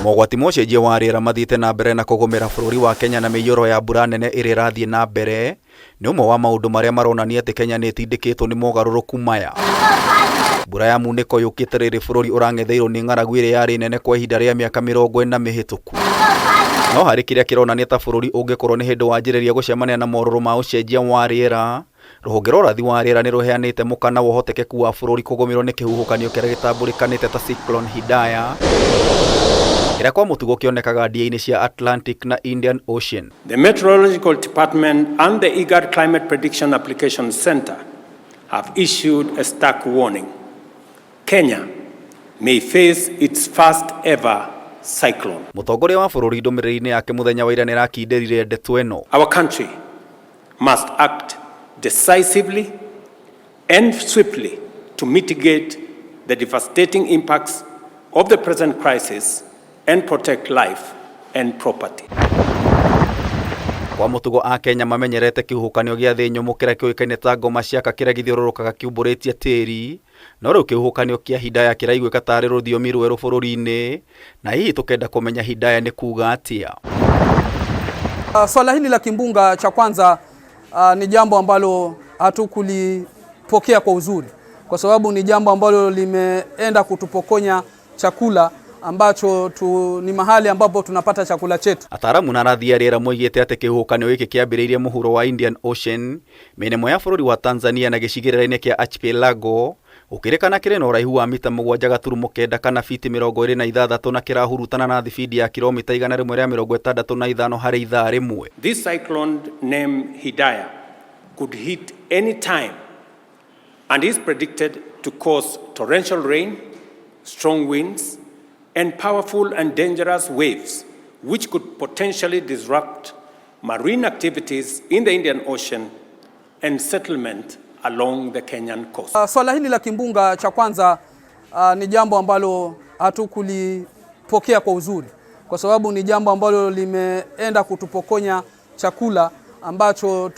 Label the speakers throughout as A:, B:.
A: Mogwati ma ũcenjia wa rĩera mathiĩte na mbere na kũgũmĩra bũrũri wa Kenya na mĩiyũro ya mbura nene ĩrĩa ĩrathiĩ na mbere nĩ ũmwe wa maũndũ marĩa maronania atĩ Kenya nĩ ĩtindĩkĩtwo nĩ mogarũrũku maya. Mbura ya munĩko yũkĩte rĩrĩ bũrũri ũrang'etheirwo nĩ ng'aragu ĩrĩa yarĩ nene kwa ihinda rĩa mĩaka 40 mĩhĩtũku. No harĩ kĩrĩa kĩronania ta bũrũri ũngĩkorwo nĩ hĩndĩ wanjĩrĩria gũcemania na morũrũ ma ũcenjia wa rĩera, Rũhonge rwa ũrathi wa rĩera nĩ rũheanĩte mũkana wa ũhotekeku wa bũrũri kũgũmĩrwo nĩ kĩhuhũkanio kĩrĩa gĩtambũrĩkanĩte ta Cyclone Hidaya, kĩrĩa kwa mũtugo kĩonekaga ndia-inĩ cia Atlantic na Indian Ocean.
B: The Meteorological Department and the IGAD Climate Prediction Application Center have issued a stark warning. Kenya may face its first ever cyclone.
A: Mũtongoria wa bũrũri ndũmĩrĩri-inĩ yake mũthenya wa ira nĩ arakindĩrire ndeto ĩno.
B: Our country must act decisively and swiftly to mitigate the devastating impacts of the present crisis and protect life and property.
A: Kwa mũtugo a Kenya mamenyerete kĩhuhũkanio gĩa thĩ nyũmũ kĩrĩa kĩũĩkaine ta ngoma ciaka kĩrĩa gĩthiũrũrũkaga kĩumbũrĩtie tĩri, no rĩu kĩhuhũkanio kĩa Hidaya kĩraiguĩka tarĩ rũthiomi rwerũ bũrũri-inĩ, na hihi tũkenda kũmenya Hidaya nĩ kuga atĩa.
C: Swala hili la kimbunga cha kwanza ni jambo ambalo hatukulipokea kwa uzuri, kwa sababu ni jambo ambalo limeenda kutupokonya chakula ambacho ni mahali ambapo tunapata chakula chetu.
A: Ataaramu na arathi a rĩera moigĩte atĩ kĩhuhũkanio gĩkĩ kĩambĩrĩirie mũhuro wa Indian Ocean, mĩena ĩmwe ya bũrũri wa Tanzania na gĩcigĩrĩra-inĩ kĩa Archipelago, gũkĩrĩkana kĩrĩ na ũraihu wa mita 7.9 kana fiti 26 na kĩrahurutana na thibindi ya kilomita 165 harĩ ithaa rĩmwe.
B: This cyclone named Hidaya could hit any time and is predicted to cause torrential rain, strong winds, and powerful and dangerous waves, which could potentially disrupt marine activities in the Indian Ocean and settlement along the Kenyan coast.
C: Swala hili la kimbunga cha kwanza ni jambo ambalo hatukulipokea kwa uzuri, kwa sababu ni jambo ambalo limeenda kutupokonya chakula ambacho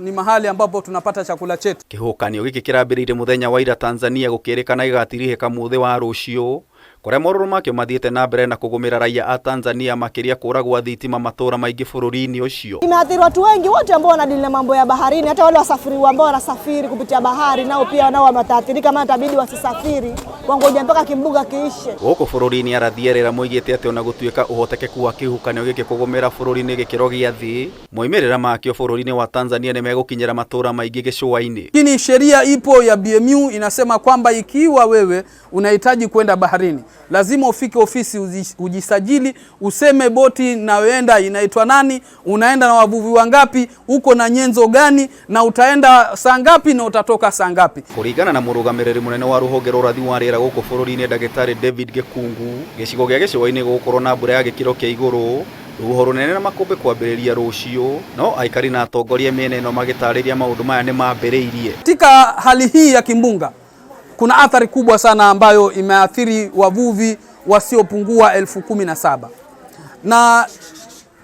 C: ni mahali ambapo tunapata chakula chetu.
A: Kĩhuhũkanio gĩkĩ kĩrambĩrĩirie mũthenya wa ira Tanzania gũkĩrĩkana gĩgatirihĩka mũthĩ wa rũciũ, kũrĩa morũrũ makĩo mathiĩte na mbere na kũgũmĩra raia a Tanzania makĩria kũra gwa thitima matũra maingĩ bũrũri-inĩ ũcio.
D: Imeathiri watu wengi wote ambao wanadili na mambo ya baharini, hata wale wasafiri ambao wanasafiri kupitia bahari nao pia nao wameathirika, maana itabidi wasisafiri, wangoja mpaka kimbunga kiishe.
A: Gũkũ bũrũri-inĩ arathi a rĩera moigĩte atĩ ona gũtuĩka ũhotekeku wa kĩhuhũkanio gĩkĩ kũgũmĩra bũrũri-inĩ gĩkĩro gĩa thĩ, moimĩrĩra makĩo bũrũri-inĩ wa Tanzania nĩ megũkinyĩra matũra maingĩ gĩcũa-inĩ.
C: Lakini sheria ipo ya BMU inasema kwamba ikiwa wewe unahitaji kwenda baharini, lazima ufike ofisi ujisajili, useme boti nayoenda inaitwa nani, unaenda na wavuvi wangapi, uko na nyenzo gani, na utaenda saa ngapi na utatoka saa ngapi.
A: Kũringana na mũrũgamĩrĩri mũnene wa rũhonge rwa ũrathi wa rĩera gũkũ bũrũri-inĩ ndagĩtarĩ David Gĩkungu, gĩcigo gĩa gĩcũa-inĩ gũgũkorwo na mbura ya gĩkĩro kĩa igũrũ, rũhuho rũnene na makũmbĩ kwambĩrĩria rũciũ, no aikari na atongoria mĩena ĩno magĩtarĩria maũndũ maya nĩ mambĩrĩirie.
C: Katika hali hii ya kimbunga kuna athari kubwa sana ambayo imeathiri wavuvi wasiopungua 17,000. Na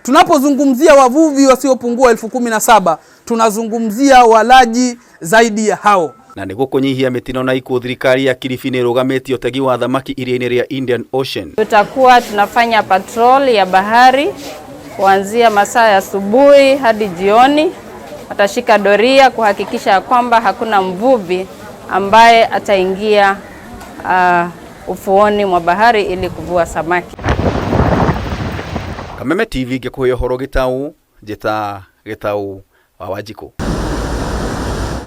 C: tunapozungumzia wavuvi wasiopungua 17,000 tunazungumzia walaji zaidi ya hao.
A: Na nĩguo kũnyihia mĩtino na ikuũ, thirikari ya Kilifi nĩ ĩrũgamĩtie ũtegi wa thamaki iria-inĩ rĩa Indian Ocean.
E: Tutakuwa tunafanya patrol ya bahari kuanzia masaa ya asubuhi hadi jioni. Watashika doria kuhakikisha ya kwamba hakuna mvuvi ambaye ataingia ufuoni mwa bahari ili kuvua samaki.
A: Kameme TV ngĩkũhe ũhoro gĩtaũ, njĩta Gĩtaũ wa Wanjikũ.